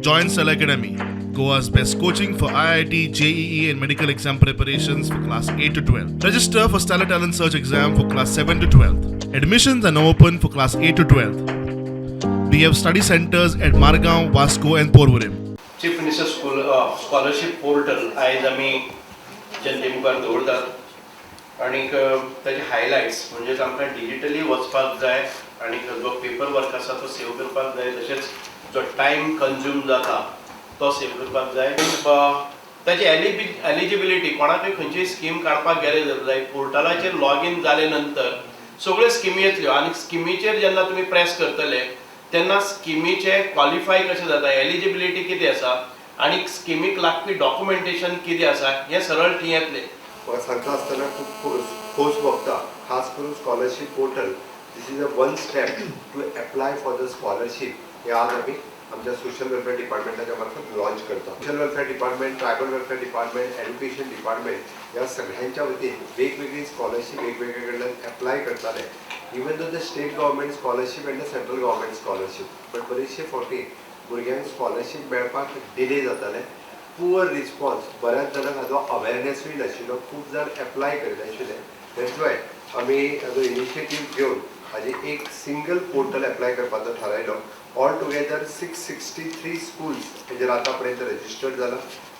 Join Stellar Academy, Goa's best coaching for IIT, JEE, and medical exam preparations for class 8 to 12. Register for Stellar Talent Search exam for class 7 to 12. Admissions are now open for class 8 to 12. We have study centers at Margao, Vasco, and Porvorim. Chief Minister school scholarship portal आयज आमी जनते मुखार दवरतात आनीक ताजे highlights म्हणजेच आमकां digitally वचपाक जाय आनीक जो पेपर वर्क आसा तो सेव करपाक जाय, तशेंच जो टायम कंज्यूम जाता तो सेव करपाक जाय. ताची एलिजिबिलिटी, कोणाकूय खंयचीय स्कीम काडपाक गेले जाल्यार पोर्टलाचेर लॉगीन जाले नंतर सगळ्यो स्किमी येतल्यो आनी स्किमीचेर जेन्ना तुमी प्रेस करतले तेन्ना स्किमीचे क्वॉलिफाय कशें जाता, एलिजिबिलिटी कितें आसा आनी स्किमीक लागपी डॉक्युमेंटेशन कितें आसा हें सरळ थंय येतलें. म्हाका सांगता आसतना खूब खोस भोगता. खास करून scholarship portal, this is a one step to apply for the scholarship. हे आज आमी आमच्या सोशल वेलफेअर डिपार्टमेंटाच्या मार्फत लॉन्च करता. Social welfare department, tribal welfare department, education department ह्या सगळ्यांच्या वतीन वेगवेगळी स्कॉलरशीप वेगवेगळे कडल्यान एप्लाय करताले, even though the state government scholarship and the central government scholarship, but बरेचशे फावटी भुरग्यांक स्कॉलरशीप मेळपाक डिले जाताले. पुअर रिस्पॉन्स, बऱ्याच जाणांक हाजो अवेरनेसूय नाशिल्लो, खूब जाण एप्लाय करिनाशिल्ले. That's why आमी हाजो इनिशिएटीव घेवन हाजी एक सिंगल पोर्टल एप्लाय करपाचो थारायलो. All together 663 schools हेजेर आतां पर्यंत रजिस्टर्ड जाला.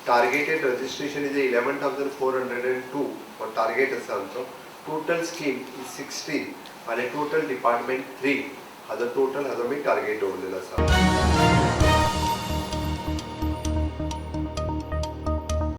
Targeted registration is 11,402 हो टार्गेट आसा आमचो. टोटल स्कीम is 16 आनी टोटल डिपार्टमेंट थ्री. हाजो टोटल हाजो आमी टार्गेट दवरलेलो आसा.